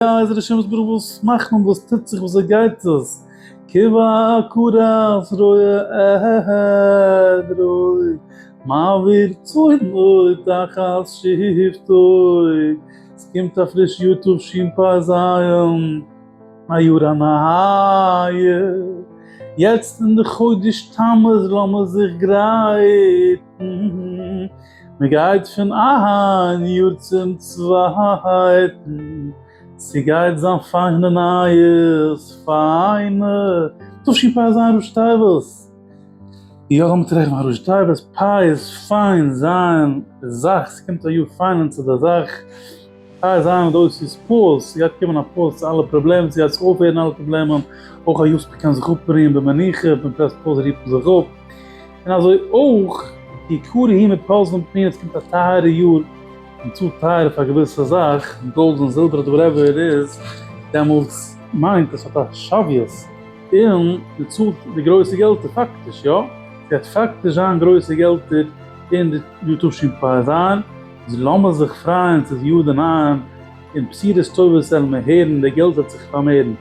בעזר השם יתברך וואס מאכט מען וואס טוט זיך וויאזוי גייט עס כבקרת רועה עדרו מעביר צאנו תחת שבטו עס קומט א פריש יאר תשפ ז א יאר א נייע יעצט אין די חודש תמוז לאמיר זיך גרייטן מען גייט פון איין יאר צום צווייטן, ס'גייט זיין פיינע נייעס, פיינע תשפ ז ראשי תיבות, יא לאמיר טרעפן א ראשי תיבות, פ' איז פיין, ז' איז זאך, ס'קומט א יאר פיינען צו די זאך, פ' ז' מיט אותיות pause, ס'גייט קומען א pause צו אלע פראבלעמען, ס'גייט זיך אויפהערן אלע פראבלעמען, אויך א יאר מ'קען זיך אפרוען במנוחה, מען press ט pause רוהט מען זיך אפ. און אזוי אויך כי יקרה היא מפז ופנינה עס קומט א טייערע יאר מען צאלט טייער פאר א געוויסע זאך, גאלד און זילבער אדער whatever it is, דעמאלטס מיינט עס האט א שוויות און מען צאלט די גרויסע געלטער פאקטיש יא, ס'גייט פאקטיש זיין גרויסע געלטער אין די יאר תשפ ז, איז לאמיר זיך פרייען ס'איז יאר די נייעם און בשורות טובות וועלן מיר הערן די געלט וועט זיך פארמערן.